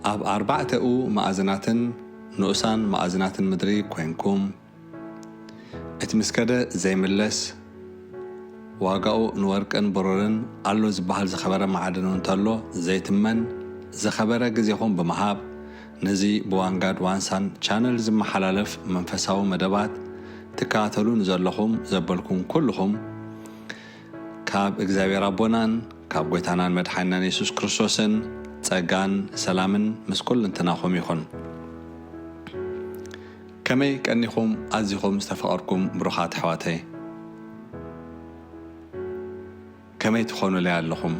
ኣብ ኣርባዕተኡ መኣዝናትን ንኡሳን መኣዝናትን ምድሪ ኮይንኩም፣ እቲ ምስ ከደ ዘይምለስ፣ ዋጋኡ ንወርቅን ብሩርን ኣሎ ዝበሃል ዝኸበረ ማዕድን እንተሎ ዘይትመን፣ ዝኸበረ ግዜኹም ብምሃብ፣ ነዚ ብዋንጋድ ዋንሳን ቻነል ዝመሓላለፍ መንፈሳዊ መደባት ትከታተሉ ንዘለኹም ዘበልኩም ኩልኹም፣ ካብ እግዚኣብሔር ኣቦናን ካብ ጎይታናን መድሓኒናን የሱስ ክርስቶስን ጸጋን ሰላምን ምስ ኩልንትናኹም ይኹን። ከመይ ቀኒኹም ኣዚኹም ዝተፈቐርኩም ብሩኻት ኣሕዋተይ? ከመይ ትኾኑለይ ኣለኹም?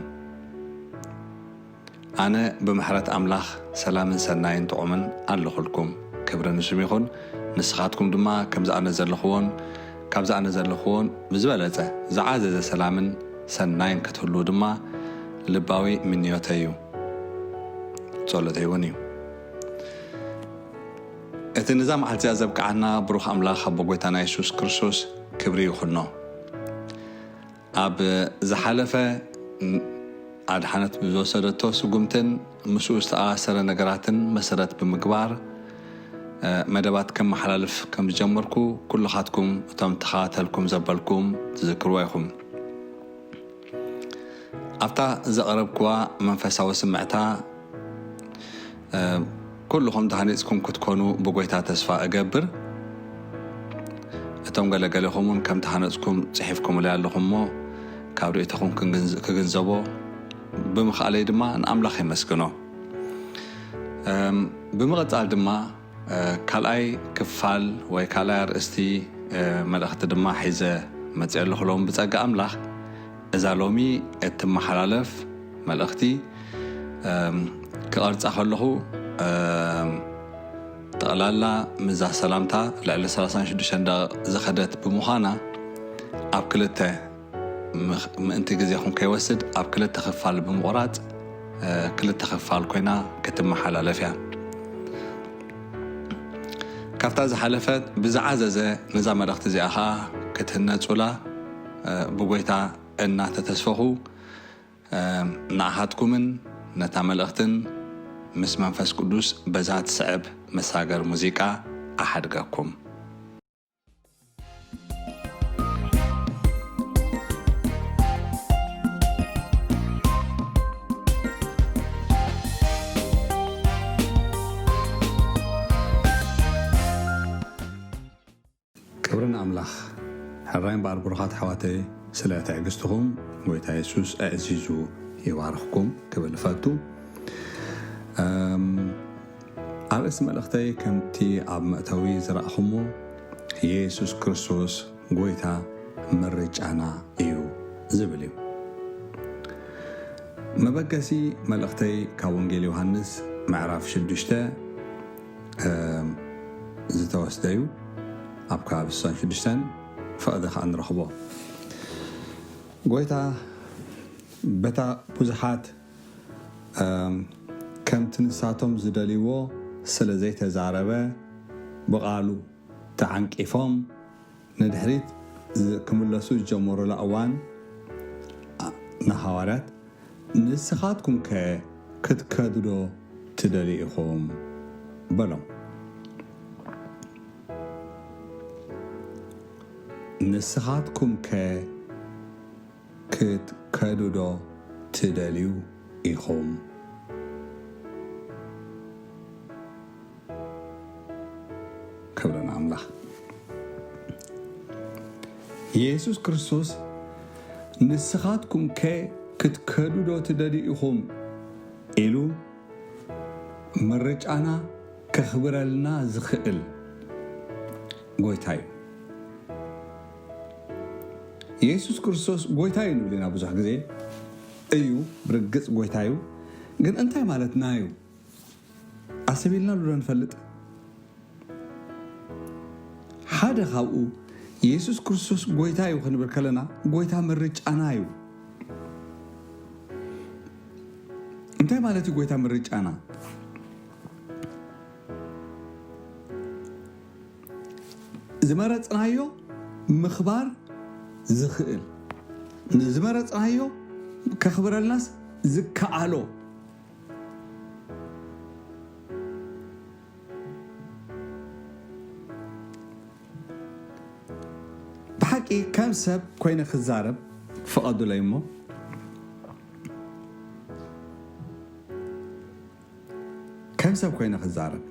ኣነ ብምሕረት ኣምላኽ ሰላምን ሰናይን ጥዑምን ኣለኹልኩም። ክብሪ ንስም ይኹን። ንስኻትኩም ድማ ከምዚ ኣነ ዘለኽዎን ካብዚ ኣነ ዘለኽዎን ብዝበለጸ ዝዓዘዘ ሰላምን ሰናይን ክትህልዉ ድማ ልባዊ ምንዮተይ እዩ፣ ጸሎተይ እውን እዩ። እቲ ነዛ መዓልቲ እዚኣ ዘብቅዓና ብሩኽ ኣምላኽ ኣቦ ጎይታና የሱስ ክርስቶስ ክብሪ ይኹኖ። ኣብ ዝሓለፈ ን-፣ ኣድሓነት ብዝወሰደቶ ስጉምትን ምስኡ ዝተኣሳሰረ ነገራትን መሰረት ብምግባር፣ እ፣ መደባት ከመሓላልፍ ከም ዝጀመርኩ ኩልኻትኩም እቶም ተኸታተልኩም ዘበልኩም ትዝክርዎ ኢኹም። ኣብታ ዘቕረብክዋ መንፈሳዊ ስምዕታ፣ እ፣ ኩልኹም ተሃኒጽኩም ክትኮኑ ብጎይታ ተስፋ እገብር። እቶም ገለገለኹም እውን ከም ተሃነጽኩም ጽሒፍኩምለይ ኣለኹም እሞ፣ ካብ ርእይቶኹም ክንግንዝ-፣ ክግንዘቦ ብምኽኣለይ ድማ ንኣምላኽ የመስግኖ። እም፣ ብምቕጻል ድማ፣ እ፣ ካልኣይ ክፋል ወይ ካልኣይ ኣርእስቲ፣ እ፣ መልእኽቲ ድማ ሒዘ መጽየ ኣለኹ ሎም ብጸጋ ኣምላኽ። እዛ ሎሚ እትመሓላለፍ መልእኽቲ፣ እም፣ ክቐርጻ ከለኹ፣ እም፣ ጠቕላላ ምዛ ሰላምታ ልዕሊ ሰላሳን ሽዱሽተን ደቂቕ ዝኸደት ብምዃና፣ ኣብ ክልተ ምኽ-፣ ምእንቲ ግዜኹም ከይወስድ ኣብ ክልተ ክፋል ብምቑራጽ፣ እ፣ ክልተ ክፋል ኮይና ክትመሓላለፍ እያ። ካብታ ዝሓለፈት ብዝዓዘዘ ነዛ መልእኽቲ እዚኣ ኸኣ ክትህነጹላ፣ እ፣ ብጎይታ እናተተስፈኹ፣ እ፣ ንኣኻትኩምን ነታ መልእኽትን ምስ መንፈስ ቅዱስ በዛ ትስዕብ መሳገር ሙዚቃ ኣሓድገኩም። ክብሪ ንኣምላኽ። ሕራይ እምበኣር ብሩኻት ኣሕዋተይ፣ ስለ ትዕግስትኹም ጎይታ የሱስ ኣዕዚዙ ይባርኽኩም ክብል እፈቱ። እም፣ ኣርእስቲ መልእኽተይ ከምቲ ኣብ መእተዊ ዝረኣኹሞ፣ የሱስ ክርስቶስ ጎይታ ምርጫና እዩ ዝብል እዩ። መበገሲ መልእኽተይ ካብ ወንጌል ዮሃንስ ምዕራፍ ሽዱሽተ፣ እም፣ ዝተወስደ እዩ። ኣብ ከባቢ ስሳን ሽዱሽተን ፈቐደ ከኣ ንረኽቦ። ጎይታ በታ ብዙሓት፣ እም፣ ከምቲ ንሳቶም ዝደልይዎ ስለ ዘይተዛረበ፣ ብቓሉ ተዓንቂፎም ንድሕሪት ዝ-፣ ክምለሱ ዝጀመሩላ እዋን፣ ኣ-፣ ንሃዋርያት፣ "ንስኻትኩም ከ ክትከዱ ዶ ትደልዩ ኢኹም?" በሎም። "ንስኻትኩም ከ ክትከዱ ዶ ትደልዩ ኢኹም?" ክብሪ ንኣምላኽ። የሱስ ክርስቶስ፣ "ንስኻትኩም ከ ክትከዱ ዶ ትደልዩ ኢኹም?" ኢሉ ምርጫና ከኽብረልና ዝኽእል ጎይታ እዩ። የሱስ ክርስቶስ ጎይታ እዩ ንብል ኢና ብዙሕ ግዜ። እዩ፣ ብርግጽ ጎይታ እዩ። ግን እንታይ ማለትና እዩ? ኣሰብ ኢልናሉ ዶ ንፈልጥ? ሓደ ካብኡ የሱስ ክርስቶስ ጎይታ እዩ ክንብል ከለና፣ ጎይታ ምርጫና እዩ። እንታይ ማለት እዩ ጎይታ ምርጫና? ዝመረጽናዮ ምኽባር ዝኽእል፣ ንዝመረጽናዮ ከኽብረልናስ ዝከኣሎ፣ ከም ሰብ ኮይነ ክዛረብ ፍቐዱለይ እሞ፣ ከም ሰብ ኮይነ ክዛረብ፣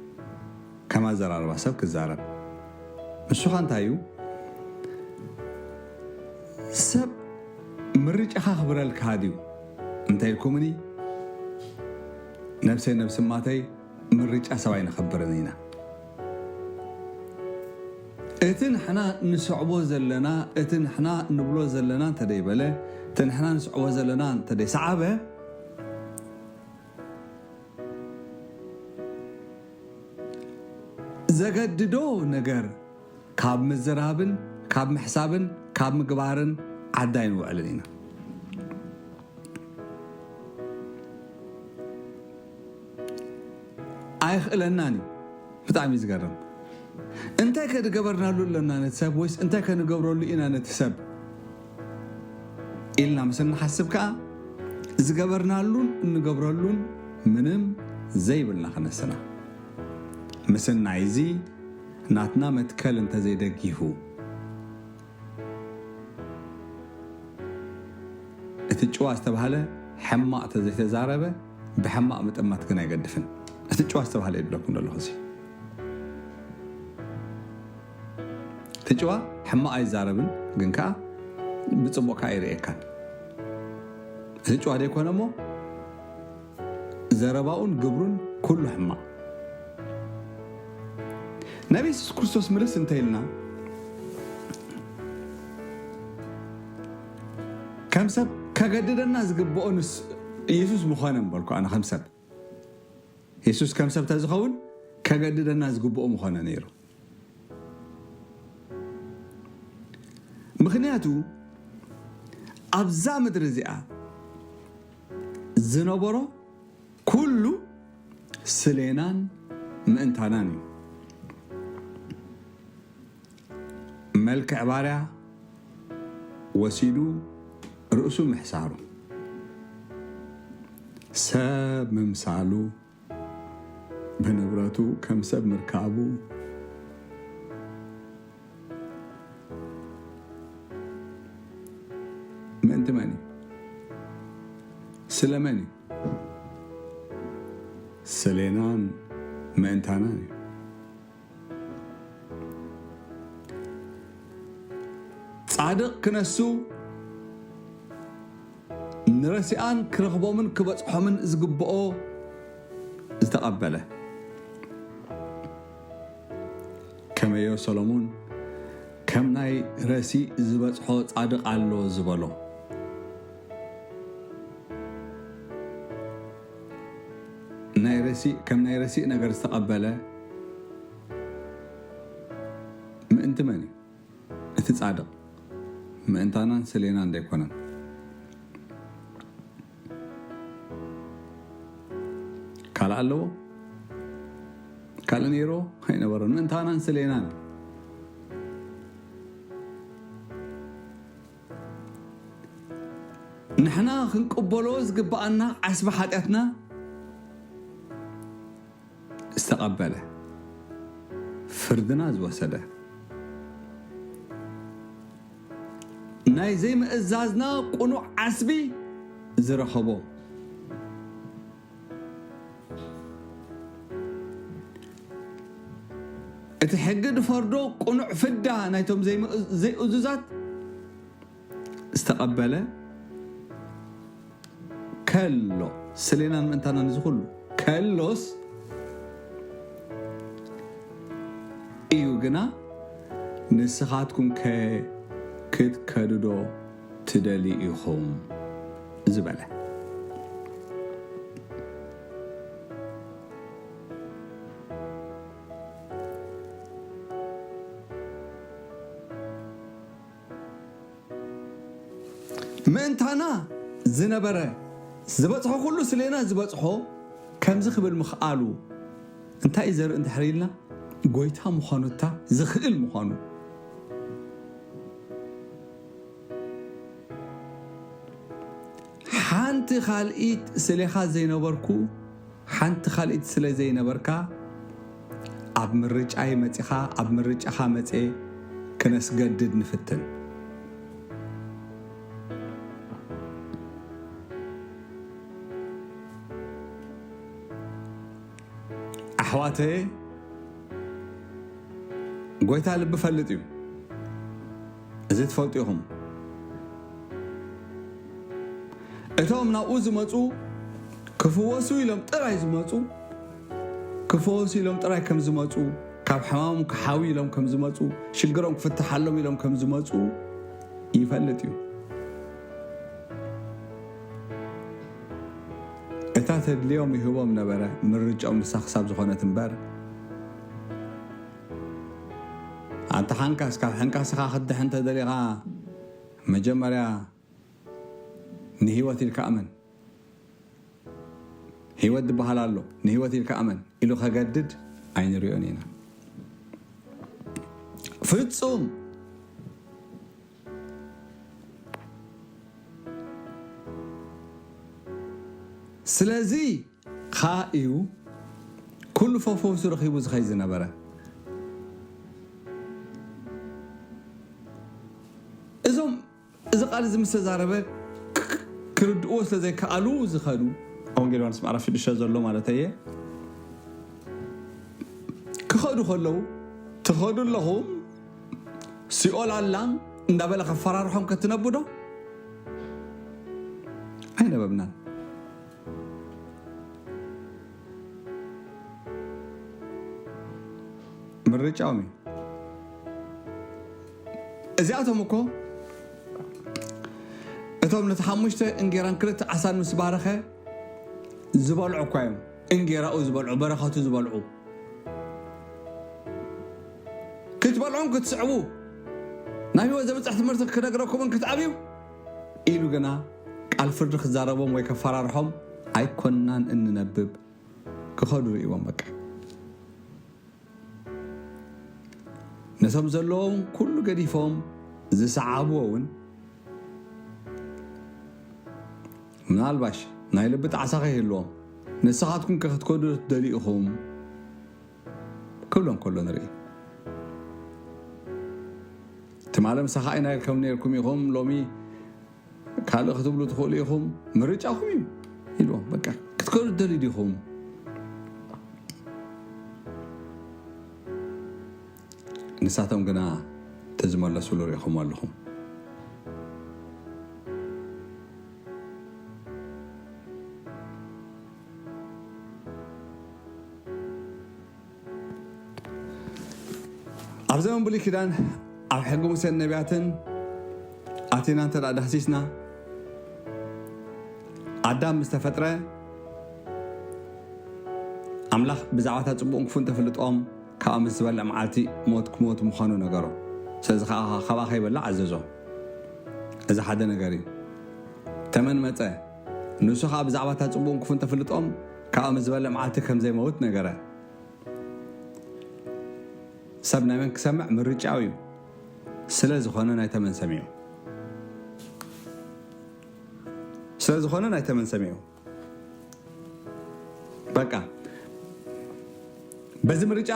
ከም ኣዘራርባ ሰብ ክዛረብ። ንሱኻ እንታይ እዩ? ሰብ ምርጫኻ ክብረልካ ድዩ እንተ ኢልኩምኒ፣ ነብሰይ ነብሲ ማተይ ምርጫ ሰብ ኣይነኸብርን ኢና። እቲ ንሕና ንስዕቦ ዘለና፣ እቲ ንሕና ንብሎ ዘለና እንተደይበለ፣ እቲ ንሕና ንስዕቦ ዘለና እንተደይሰዓበ፣ ዘገድዶ ነገር ካብ ምዝራብን ካብ ምሕሳብን ካብ ምግባርን ዓዲ ኣይንውዕልን ኢና። ኣይኽእለናን እዩ። ብጣዕሚ እዩ ዝገርም። እንታይ ከ ዝገበርናሉ ኣለና ነቲ ሰብ፣ ወይስ እንታይ ከንገብረሉ ኢና ነቲ ሰብ ኢልና ምስ እንሓስብ ከኣ፣ ዝገበርናሉን እንገብረሉን ምንም ዘይብልና ክነስና። ምስናይ እዚ ናትና መትከል እንተዘይደጊፉ፣ እቲ ጭዋ ዝተባህለ ሕማቕ ተዘይተዛረበ፣ ብሕማቕ ምጥማት ግን ኣይገድፍን። እቲ ጭዋ ዝተባህለ ይብለኩም ዘለኹ እዚ። እቲ ጭዋ ሕማቕ ኣይዛረብን፣ ግን ከኣ ብጽቡቕ ከኣ ኣይርእየካን። እቲ ጭዋ ደይኮነ እሞ፣ ዘረባኡን ግብሩን ኩሉ ሕማቕ። ናብ የሱስ ክርስቶስ ምልስ እንተ ኢልና፣ ከም ሰብ ከገድደና ዝግብኦ ንስ-፣ የሱስ ምኾነ እምበልኩ ኣነ ከም ሰብ። የሱስ ከም ሰብ ተዝኸውን ከገድደና ዝግብኦ ምኾነ ነይሩ። ምኽንያቱ ኣብዛ ምድሪ እዚኣ ዝነበሮ ኩሉ ስሌናን ምእንታናን እዩ። መልክዕ ባርያ ወሲዱ ርእሱ ምሕሳሩ፣ ሰብ ምምሳሉ፣ ብንብረቱ ከም ሰብ ምርካቡ፣ ምእንቲ መን እዩ? ስለ መን እዩ? ስሌናን ምእንታናን እዩ። ጻድቕ ክነሱ ንረሲኣን ክረኽቦምን ክበጽሖምን ዝግብኦ ዝተቐበለ። ከመዮ ሰሎሞን ከም ናይ ረሲእ ዝበጽሖ ጻድቕ ኣሎ ዝበሎ። ናይ ረሲእ፣ ከም ናይ ረሲእ ነገር ዝተቐበለ ምእንቲ መን እዩ? እቲ ጻድቕ ምእንታናን ስሌናን ደይኮነን። ካልእ ኣለዎ? ካልእ ነይርዎ? ኣይነበረን። ምእንታናን ስሌናን። ንሕና ክንቅበሎ ዝግብኣና ዓስቢ ሓጢኣትና ዝተቐበለ፣ ፍርድና ዝወሰደ፣ ናይ ዘይምእዛዝና ቅኑዕ ዓስቢ ዝረኸቦ፣ እቲ ሕጊ ዝፈርዶ ቅኑዕ ፍዳ ናይቶም ዘይምእ-፣ ዘይእዙዛት ዝተቐበለ ከሎ፣ ስሌናን ምእንታናን እዚ ኩሉ ከሎስ እዩ ግና፣ ንስኻትኩም ከ ክትከዱ ዶ ትደልዩ ኢኹም ዝበለ። ምእንታና ዝነበረ ዝበጽሖ ኩሉ ስሌና ዝበጽሖ ከምዚ ክብል ምኽኣሉ እንታይ እዩ ዘርኢ እንድሕር ኢልና፣ ጎይታ ምዃኑ፣ እታ ዝኽእል ምዃኑ። ሓንቲ ካልኢት ስሌኻ ዘይነበርኩ፣ ሓንቲ ካልኢት ስለ ዘይነበርካ፣ ኣብ ምርጫይ መጺኻ፣ ኣብ ምርጫኻ መጽየ ክነስገድድ ንፍትን። ኣሕዋተየ፣ ጎይታ ልቢ ፈልጥ እዩ። እዚ ትፈልጡ ኢኹም። እቶም ናብኡ ዝመፁ ክፍወሱ ኢሎም ጥራይ ዝመፁ፣ ክፍወሱ ኢሎም ጥራይ ከም ዝመፁ፣ ካብ ሕማሞም ክሓዊ ኢሎም ከም ዝመፁ፣ ሽግሮም ክፍትሓሎም ኢሎም ከም ዝመፁ ይፈልጥ እዩ። እታ ተድልዮም ይህቦም ነበረ፣ ምርጫኦም ንሳ ክሳብ ዝኾነት እምበር። ኣንታ ሓንካስ፣ ካብ ሕንካስኻ ክትድሕን ተደሊኻ፣ መጀመርያ ንህይወት ኢልካ እመን። ህይወት ዝበሃል ኣሎ፣ ንህይወት ኢልካ እመን ኢሉ ከገድድ ኣይንሪኦን ኢና። ፍጹም። ስለዚ ኸኣ እዩ ኩሉ ፈፈውሱ ረኺቡ ዝኸይ ዝነበረ። እዞም እዚ ቃል እዚ ምስ ተዛረበ ክ-፣ ክርድእዎ ስለ ዘይከኣሉ ዝኸዱ፣ ኣብ ወንጌል ዮሃንስ ምዕራፍ ሽዱሽተ ዘሎ ማለት እየ፣ ክኸዱ ከለዉ፣ "ትኸዱ ኣለኹም፣ ሲኦል ኣላ" እንዳበለ ከፈራርሖም ከትነቡ ዶ? ኣይነበብናን። ምርጫኦም እዩ። እዚኣቶም እኮ እቶም ነቲ ሓሙሽተ እንጌራን ክልተ ዓሳን ምስ ባረኸ ዝበልዑ እኳ እዮም። እንጌራኡ ዝበልዑ፣ በረኸቱ ዝበልዑ። ክትበልዑን ክትስዕቡ፣ ናብ ህይወት ዘብጽሕ ትምህርቲ ክነግረኩምን ክትኣብዩ ኢሉ ግና ቃል ፍርዲ ክዛረቦም ወይ ከፈራርሖም ኣይኮናን እንነብብ። ክኸዱ ርእይዎም በቃ። ነቶም ዘለዎም ኩሉ ገዲፎም ዝሰዓብዎ እውን ምናልባሽ ናይ ልቢ ጣዕሳ ከይህልዎም፣ "ንስኻትኩም ከ ክትከዱ ትደልዩ ኢኹም?" ክብሎም ከሎ ንርኢ። ትማሊ ምሳኻ ኢና ኢልኩም ነይርኩም ኢኹም፣ ሎሚ ካልእ ክትብሉ ትኽእሉ ኢኹም፣ ምርጫኹም እዩ ኢልዎም። በቃ ክትከዱ ትደልዩ ዲኹም? ንሳቶም ግና ተዝመለሱሉ ርኢኹም ኣለኹም። ኣብ ዘመን ብሉይ ኪዳን ኣብ ሕጊ ሙሴን ነቢያትን ኣቲና እንተ ደኣ ዳህሲስና፣ ኣዳም ምስ ተፈጥረ ኣምላኽ ብዛዕባ እታ ጽቡቕን ክፉእን ተፍልጦም ካብኣ ምስ ዝበልዕ መዓልቲ ሞት ክሞት ምዃኑ ነገሮ። ስለዚ ከኣ ካብኣ ከይበልዕ ኣዘዞ። እዚ ሓደ ነገር እዩ። ተመን መጸ። ንሱ ከኣ ብዛዕባ እታ ጽቡቕን ክፉእን ተፍልጦም ካብኣ ምስ ዝበልዕ መዓልቲ ከም ዘይመውት ነገረ። ሰብ ናይ መን ክሰምዕ ምርጫኡ እዩ። ስለ ዝኾነ ናይ ተመን ሰሚዑ። ስለ ዝኾነ ናይ ተመን ሰሚዑ። በቃ በዚ ምርጫ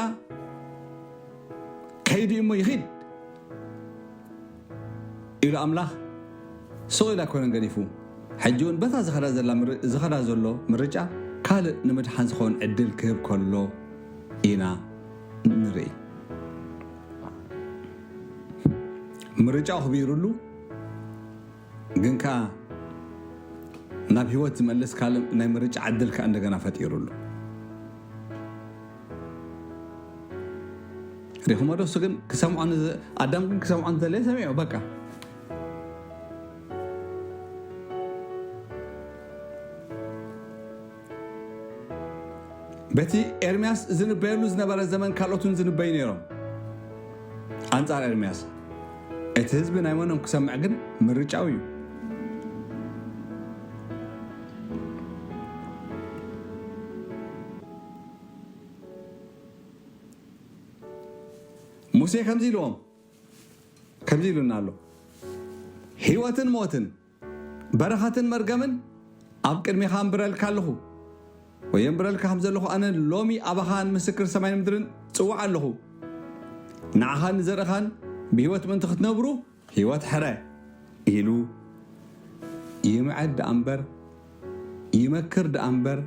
ከይዱ እሞ ይኺድ ኢሉ ኣምላኽ ስቕ ኢሉ ኣይኮነን ገዲፉ። ሕጂ እውን በታ ዝኸዳ ዘላ ምር-፣ ዝኸዳ ዘሎ ምርጫ ካልእ ንምድሓን ዝኸውን ዕድል ክህብ ከሎ ኢና ንርኢ። ምርጫ ኣኽቢሩሉ፣ ግን ከኣ ናብ ህይወት ዝመልስ ካልእ ናይ ምርጫ ዕድል ከኣ እንደገና ፈጢሩሉ። ሪኹሞ ዶ? እሱ ግን ክሰምዖ ንዘ-፣ ኣዳም ግን ክሰምዖ ንዘለየ ሰሚዑ፣ በቃ። በቲ ኤርምያስ ዝንበየሉ ዝነበረ ዘመን ካልኦት እውን ዝንበዩ ነይሮም። ኣንጻር ኤርምያስ፣ እቲ ህዝቢ ናይ መኖም ክሰምዕ ግን ምርጫኡ እዩ። ሙሴ ከምዚ ኢልዎም፣ ከምዚ ኢሉና ኣሎ፣ "ህይወትን ሞትን፣ በረኸትን መርገምን ኣብ ቅድሜኻ ኣንብረልካ ኣለኹ፣ ወይ የንብረልካ ከም ዘለኹ ኣነ ሎሚ ኣባኻ ንምስክር ሰማይን ምድርን ጽውዕ ኣለኹ። ንዓኻን ንዘርእኻን ብህይወት ምእንቲ ክትነብሩ ህይወት ሕረ" ኢሉ ይምዕድ ደኣ እምበር፣ ይመክር ደኣ እምበር፣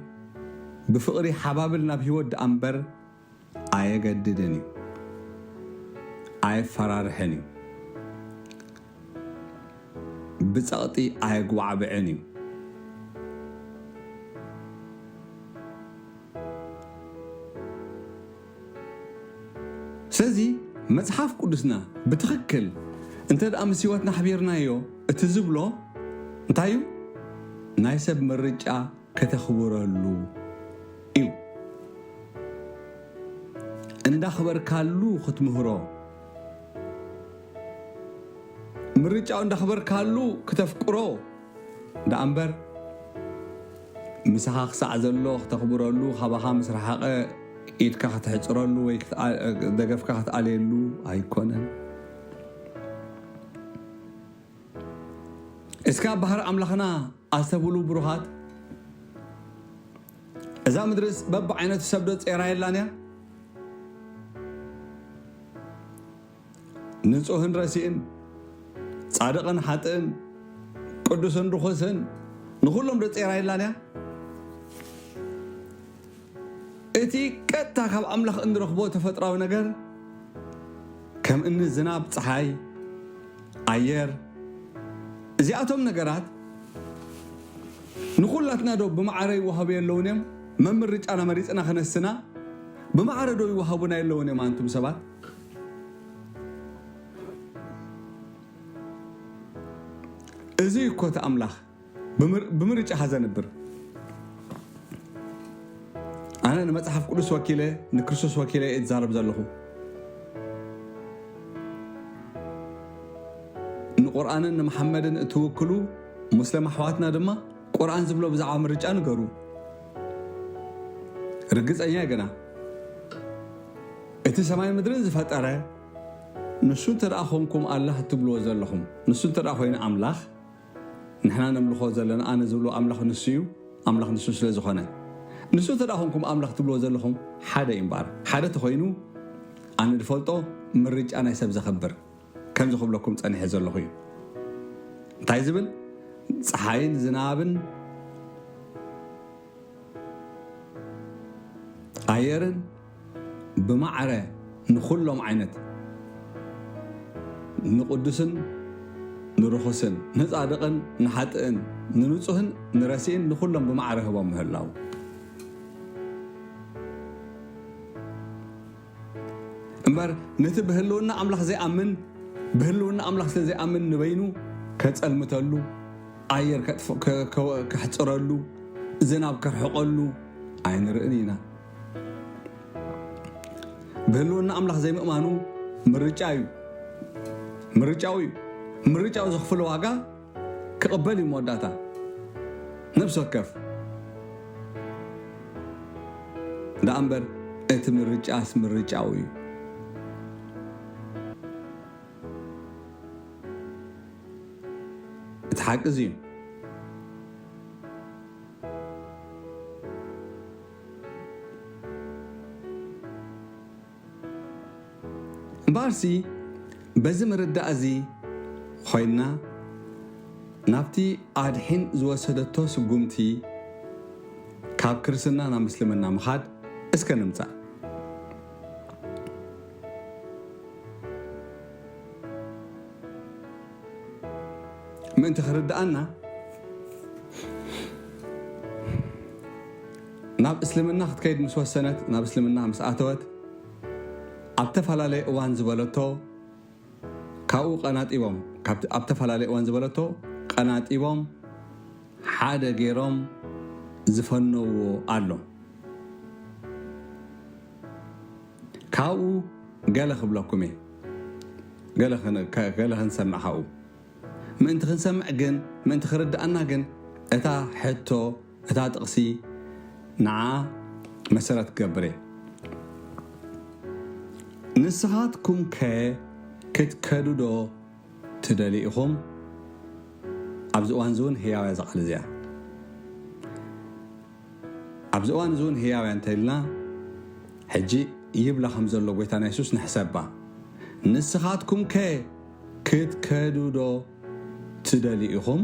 ብፍቕሪ ሓባብል ናብ ህይወት ደኣ እምበር ኣየገድድን እዩ። ኣየፈራርሕን እዩ። ብጸቕጢ ኣየጉባዕብዕን እዩ። ስለዚ መጽሓፍ ቅዱስና ብትኽክል እንተ ደኣ ምስ ህይወትና ኣሕቢርናዮ፣ እቲ ዝብሎ እንታይ እዩ? ናይ ሰብ ምርጫ ከተኽብረሉ እዩ። እንዳኽበርካሉ ክትምህሮ፣ ምርጫኡ እንዳኽበርካሉ ክተፍቅሮ ደኣ እምበር፣ ምሳኻ ክሳዕ ዘሎ ክተኽብረሉ፣ ካባኻ ምስ ረሓቐ ኢድካ ክትሕጽረሉ ወይ ክትኣ-፣ ደገፍካ ክትኣልየሉ ኣይኮነን። እስከ ኣብ ባህሪ ኣምላኽና ኣስተብህሉ ብሩኻት። እዛ ምድርስ በብዓይነቱ ሰብ ዶ ጼራ የላን እያ? ንጹህን ረሲእን፣ ጻድቕን ሓጥእን፣ ቅዱስን ርኹስን፣ ንኹሎም ዶ ጼራ የላን እያ? እቲ ቀጥታ ካብ ኣምላኽ እንረኽቦ ተፈጥራዊ ነገር ከም እኒ ዝናብ፣ ጸሓይ፣ ኣየር፣ እዚኣቶም ነገራት ንኹላትና ዶ ብማዕረ ይወሃቡ የለውን እዮም? መምርጫና መሪጽና ክነስና ብማዕረ ዶ ይወሃቡና የለውን እዮም? ኣንቱም ሰባት፣ እዚ እኮ እቲ ኣምላኽ ብምር-፣ ብምርጫኻ ዘንብር። ኣነ ንመጽሓፍ ቅዱስ ወኪለ፣ ንክርስቶስ ወኪለ እየ ዝዛረብ ዘለኹ። ንቁርኣንን ንመሓመድን እትውክሉ ሙስሊም ኣሕዋትና ድማ ቁርኣን ዝብሎ ብዛዕባ ምርጫ ንገሩ። ርግጸኛ እየ ግና እቲ ሰማይ ምድርን ዝፈጠረ ንሱ እንተ ደኣ ኾንኩም ኣላህ እትብልዎ ዘለኹም፣ ንሱ እንተ ደኣ ኾይኑ ኣምላኽ፣ ንሕና ነምልኾ ዘለና ኣነ ዝብሎ ኣምላኽ ንሱ እዩ። ኣምላኽ ንሱ ስለ ዝኾነ፣ ንሱ እንተ ደኣ ኾንኩም ኣምላኽ ትብልዎ ዘለኹም ሓደ እዩ እምበኣር። ሓደ ተኾይኑ ኣነ ዝፈልጦ ምርጫ ናይ ሰብ ዘኽብር፣ ከምዚ ክብለኩም ጸኒሐ ዘለኹ እዩ። እንታይ ዝብል? ጸሓይን ዝናብን ኣየርን ብማዕረ ንኹሎም ዓይነት፣ ንቕዱስን ንርኹስን፣ ንጻድቕን ንሓጥእን፣ ንንጹህን ንረሲእን፣ ንኹሎም ብማዕረ ህቦም ምህላው። እምበር ነቲ ብህልውና ኣምላኽ ዘይኣምን፣ ብህልውና ኣምላኽ ስለ ዘይኣምን ንበይኑ ከጸልምተሉ፣ ኣየር ከጥፍ-፣ ከ-፣ ከ-፣ ከሕጽረሉ፣ ዝናብ ከርሕቐሉ ኣይንርእን ኢና። ብህልውና ኣምላኽ ዘይምእማኑ ምርጫ እዩ። ምርጫው እዩ። ምርጫው ዘኽፍሎ ዋጋ ክቕበል እዩ መወዳእታ። ነፍሲ ወከፍ ደኣ እምበር እቲ ምርጫስ ምርጫው እዩ። እቲ ሓቂ እዚ እዩ። እምበኣርሲ በዚ ምርዳእ እዚ ኮይንና ናብቲ ኣድሒን ዝወሰደቶ ስጉምቲ ካብ ክርስትና ናብ ምስልምና ምኻድ እስከ ንምጻእ። ምእንቲ ክርድኣና ናብ እስልምና ክትከይድ ምስ ወሰነት፣ ናብ እስልምና ምስ ኣተወት፣ ኣብ ተፈላለየ እዋን ዝበለቶ ካብኡ ቀናጢቦም፣ ካብ፣ ኣብ ተፈላለየ እዋን ዝበለቶ ቀናጢቦም ሓደ ገይሮም ዝፈነውዎ ኣሎ። ካብኡ ገለ ክብለኩም እየ። ገለ ክን-፣ ከ-፣ ገለ ክንሰምዕ ካብኡ። ምእንቲ ክንሰምዕ ግን፣ ምእንቲ ክርድኣና ግን፣ እታ ሕቶ፣ እታ ጥቕሲ ንዓ መሰረት ክገብር እየ። ንስኻትኩም ከ ክትከዱ ዶ ትደልዩ ኢኹም? ኣብዚ እዋን እዚ እውን ህያው እያ እዛ ቃል እዚኣ። ኣብዚ እዋን እዚ እውን ህያው እያ እንተኢልና፣ ሕጂ ይብላ ከም ዘሎ ጎይታና የሱስ ንሕሰባ። ንስኻትኩም ከ ክትከዱ ዶ ትደልዩ ኢኹም?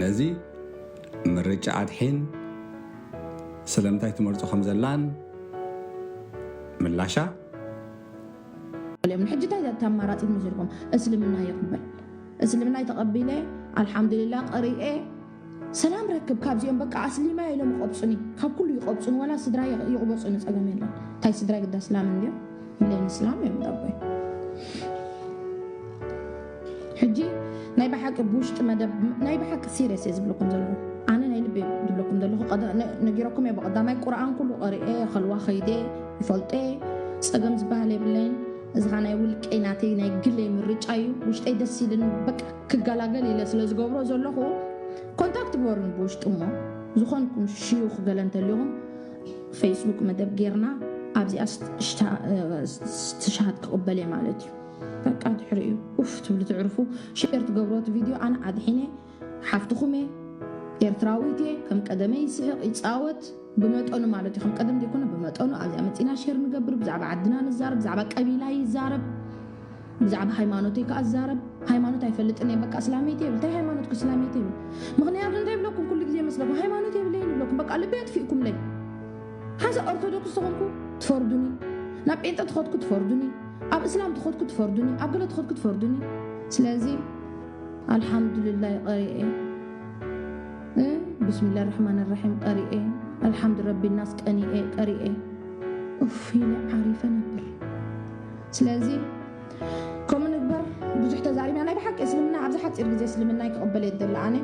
ነዚ ምርጫ ኣድሒን ስለምንታይ ትመርጾ ከም ዘላን ምላሻ እዮም። ሕጂ እንታይ ኣማራፂ መሲልኩም? እስልምና ይቕበል። እስልምና ተቐቢለ ኣልሓምዱሊላ ቀሪኤ ሰላም ረክብ። ካብዚኦም በቃ ኣስሊማ ኢሎም ይቐብፁኒ፣ ካብ ኩሉ ይቐብፁኒ። ዋላ ስድራ ይቕበፁኒ፣ ፀገም የለን። እንታይ ስድራ ግዳ እስላም እንዲዮም? ብሌን እስላም እዮም ዳቦይ። ሕጂ ናይ ብሓቂ ብውሽጢ መደብ ናይ ብሓቂ ሲሪየስ እየ ዝብለኩም ዘለኹ። ኣነ ናይ ልቢ ዝብለኩም ዘለኹ ነጊረኩም እየ። ብቐዳማይ ቁርኣን ኩሉ ቀሪኤ፣ ከልዋ ከይደ ይፈልጠ፣ ፀገም ዝበሃል የብለይን። እዚኻ ናይ ውልቀይ ናተይ ናይ ግለይ ምርጫ እዩ። ውሽጠይ ደስ ኢልን በቃ ክገላገል ኢለ ስለ ዝገብሮ ዘለኹ ኮንታክት ግበሩን ብውሽጢ እሞ ዝኾንኩም ሽዩኽ ገለ እንተሊኹም ፌስቡክ መደብ ጌርና ኣብዚኣ ስትሻሃድ ክቕበል እየ ማለት እዩ። በቃ ድሕሪ እዩ ኡፍ ትብሉ ትዕርፉ። ሼር ትገብሮ እቲ ቪድዮ ኣነ ኣድሒነ ሓፍትኹም እየ። ኤርትራዊት እየ። ከም ቀደመ ይስሕቕ ይፃወት ብመጠኑ ማለት እዩ። ከም ቀደም ዘይኮነ ብመጠኑ ኣብዚኣ መፂና ሼር ንገብር። ብዛዕባ ዓድና ንዛረብ፣ ብዛዕባ ቀቢላ ይዛረብ፣ ብዛዕባ ሃይማኖተይ ከዓ ዛረብ። ሃይማኖት ኣይፈልጥን እየ በቃ እስላመይቲ የብል። እንታይ ሃይማኖት እስላመይቲ የብል? ምክንያቱ እንታይ ይብለኩም ኩሉ ግዜ መስለኩም ሃይማኖት የብለይን ይብለኩም። በቃ ልቢ ኣጥፊእኩምለይ። ሓዚ ኦርቶዶክስ ተኾንኩ ትፈርዱኒ፣ ናብ ጴንጠ ተኸድኩ ትፈርዱኒ፣ ኣብ እስላም ተኸድኩ ትፈርዱኒ፣ ኣብ ገለ ተኸድኩ ትፈርዱኒ። ስለዚ ኣልሓምዱልላህ ቀሪኤ እ፣ ብስሚላህ ራሕማን ራሒም ቀሪኤ ኣልሓምዱ ረቢ ናስ ቀኒኤ ቀሪኤ ኡፍ ኢለ ዓሪፈ ነብር። ስለዚ ከምኡ ንግበር። ብዙሕ ተዛሪብና ናይ ብሓቂ እስልምና ኣብዚ ሓፂር ግዜ እስልምና ክቕበል እየ ዝደሊ ኣነ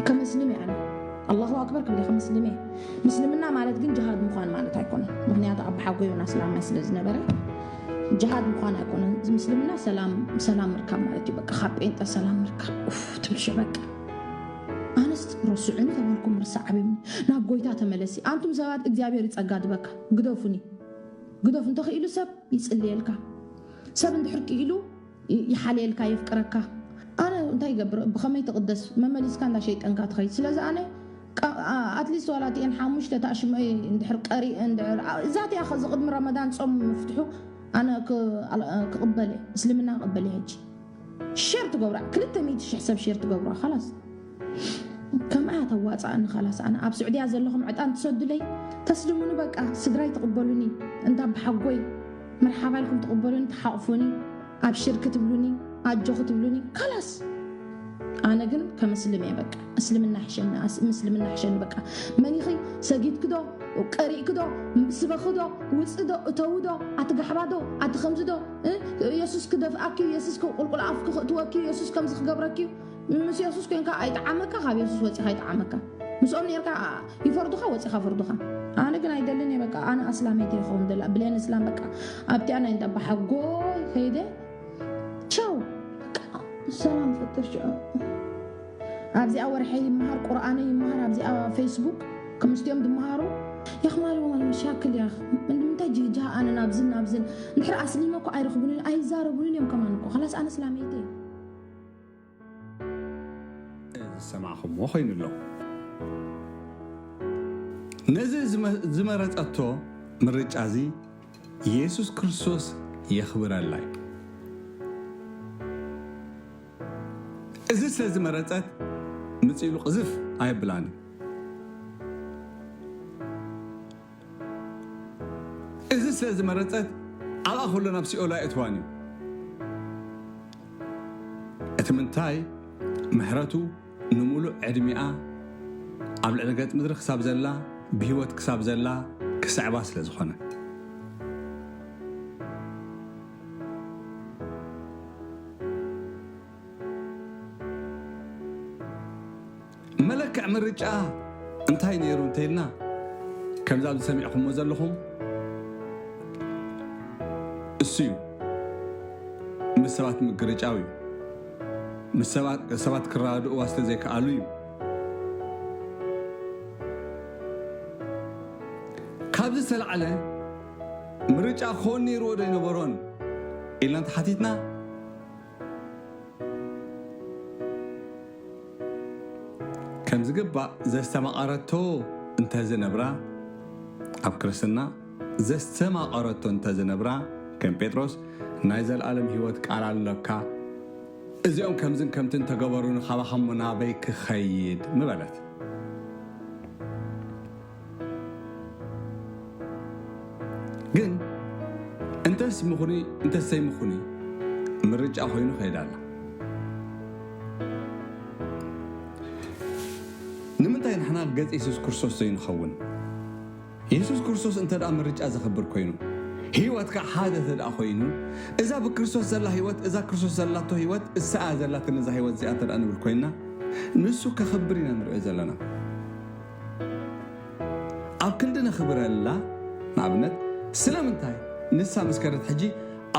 ከመስልም እየ ኣነ ኣላሁ ኣክበር ክብል እየ ከመስልም እየ። ምስልምና ማለት ግን ጅሃድ ምዃን ማለት ኣይኮነን። ምክንያቱ ኣብ ሓጎ ዮናስ ላማይ ስለ ዝነበረ ጅሃድ ምዃን ኣይኮነን። ምስልምና ሰላም ሰላም ምርካብ ማለት እዩ። በቃ ካብ ጴንጠ ሰላም ምርካብ ኡፍ ትብል ሽዕ በቃ ኣነስ ረስዑኒ ተበልኩም ርሳዕ ዓብዩኒ ናብ ጎይታ ተመለሲ። ኣንቱም ሰባት እግዚኣብሔር ይጸጋድበካ። ግደፉኒ ግደፉ እንተኽኢሉ ሰብ ይጽልየልካ። ሰብ እንድሕር ክኢሉ ይ- ይሓልየልካ የፍቅረካ። ኣነ እንታይ ይገብር ብኸመይ ትቕደስ መመሊስካ እንዳ ሸይጠንካ ትኸይድ። ስለዚ ኣነ ቃ- ኣ- ኣትሊስት ዋላ እቲአን ሓሙሽተ ታሽመይ እንድሕር ቀሪ እንድሕር ኣ- እዛ እቲኣ ኸዚ ቅድሚ ረመዳን ጾም ምፍትሑ ኣነ ክ- ኣል- ክቕበል እየ። እስልምና ክቕበል እየ። ሕጂ ሼር ትገብራ ክልተ ሚእቲ ሽሕ ሰብ ሼር ትገብራ ኻላስ ከምኣ ተዋፃእኒ ኻላስ ኣነ ኣብ ስዑድያ ዘለኹም ዕጣን ትሰዱለይ ተስልሙኒ በቃ ስድራይ ትቕበሉኒ እንዳ ብሓጎይ መርሓባ ኢልኩም ትቕበሉኒ ትሓቕፉኒ ኣብ ሽርክ ትብሉኒ ኣጆኹ ትብሉኒ ካላስ ኣነ ግን ከምስልም እየ በቃ እስልምና ሕሸኒ ኣስ- ምስልምና ሕሸኒ በቃ መኒኺ ሰጊድክዶ ቀሪእክዶ ስበኽዶ ውፅዶ እተውዶ ኣትጋሕባዶ ኣትኸምዝዶ እ? የሱስ ክደፍኣኪ የሱስ ቁልቁል ኣፍኪ ክእትወኪ የሱስ ከምዚ ክገብረኪ ምስ የሱስ ኮንካ ኣይጠዓመካ ካብ የሱስ ወፂኻ ኣይጠዓመካ ምስኦም ነርካ ይፈርዱኻ ወፂኻ ፈርዱኻ ኣነ ግን ኣይደልን እየ በቃ ኣነ ኣስላመይቲ ይኸውን ደላ ብሌን እስላም በቃ ኣብቲኣ ናይ እንዳ በሓጎይ ከይደ ቻው በቃ ሰላም ፈጥር ሽዑ ኣብዚኣ ወርሐ ይመሃር ቁርኣነ ይመሃር ኣብዚኣ ፌስቡክ ከምስቲኦም ድመሃሩ የኽማልዎም ኣሎ መሻክል ያ ንምንታይ ጅግጃ ኣነ ናብዝን ናብዝን እንድሕር ኣስሊመ እኮ ኣይረኽቡንን ኣይዛረቡንን እዮም ከማን እኮ ኸላስ ኣነ ስላመይቲ ዝሰማዕኹምዎ ኮይኑ ኣሎ ነዚ ዝመ- ዝመረጸቶ ምርጫ እዚ የሱስ ክርስቶስ የኽብረላ እዩ እዚ ስለ ዝመረጸት ምጽእ ኢሉ ቅዝፍ ኣየብላን እዚ ስለ ዝመረጸት ኣብኣ ከሎ ናብ ሲኦል ኣየእትዋን እዩ እቲ ምንታይ ምሕረቱ ንምሉእ ዕድሚኣ ኣብ ልዕሊ ገጽ ምድሪ ክሳብ ዘላ ብህይወት ክሳብ ዘላ ክስዕባ ስለ ዝኾነ መለክዕ ምርጫ እንታይ ነይሩ እንተይልና ከምዛ ዝሰሚዕኩሞ ዘለኹም እሱ እዩ ምስ ሰባት ምግርጫው እዩ ምስ ሰባት ክረዳድእዋ ስለ ዘይከኣሉ እዩ ካብዚ ዝተላዕለ ምርጫ ክኸውን ነይርዎ ዶ ይነበሮን ኢልና ተሓቲትና ከም ዝግባእ ዘስተማቐረቶ እንተዝነብራ ኣብ ክርስትና ዘስተማቐረቶ እንተዝነብራ ከም ጴጥሮስ ናይ ዘለኣለም ህይወት ቃል ኣለካ እዚኦም ከምዝን ከምትን ተገበሩኒ፣ ካባኻሞ ናበይ ክኸይድ ምበለት። ግን እንተስ ምኹኒ እንተስ ዘይምኹኒ ምርጫ ኮይኑ ከይዳ ኣላ። ንምንታይ ንሕና ገጽ የሱስ ክርስቶስ ዘይንኸውን? የሱስ ክርስቶስ እንተ ደኣ ምርጫ ዘኽብር ኮይኑ፣ ህይወት ከዓ ሓደ እንተ ደኣ ኮይኑ፣ እዛ ብክርስቶስ ዘላ ህይወት፣ እዛ ክርስቶስ ዘላቶ ህይወት፣ እሳ እያ ዘላትኒ እዛ ህይወት እዚኣ እንተ ደኣ ንብል ኮይንና፣ ንሱ ከኽብር ኢና ንሪኦ ዘለና። ኣብ ክንዲ ነኽብረላ፣ ንኣብነት፣ ስለምንታይ ንሳ ምስ ከደት ሕጂ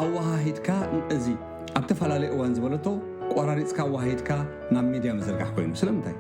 ኣወሃሂድካ እዚ ኣብ ተፈላለየ እዋን ዝበለቶ ቆራሪጽካ ኣወሃሂድካ ናብ ሚድያ ምዝርጋሕ ኮይኑ? ስለምንታይ?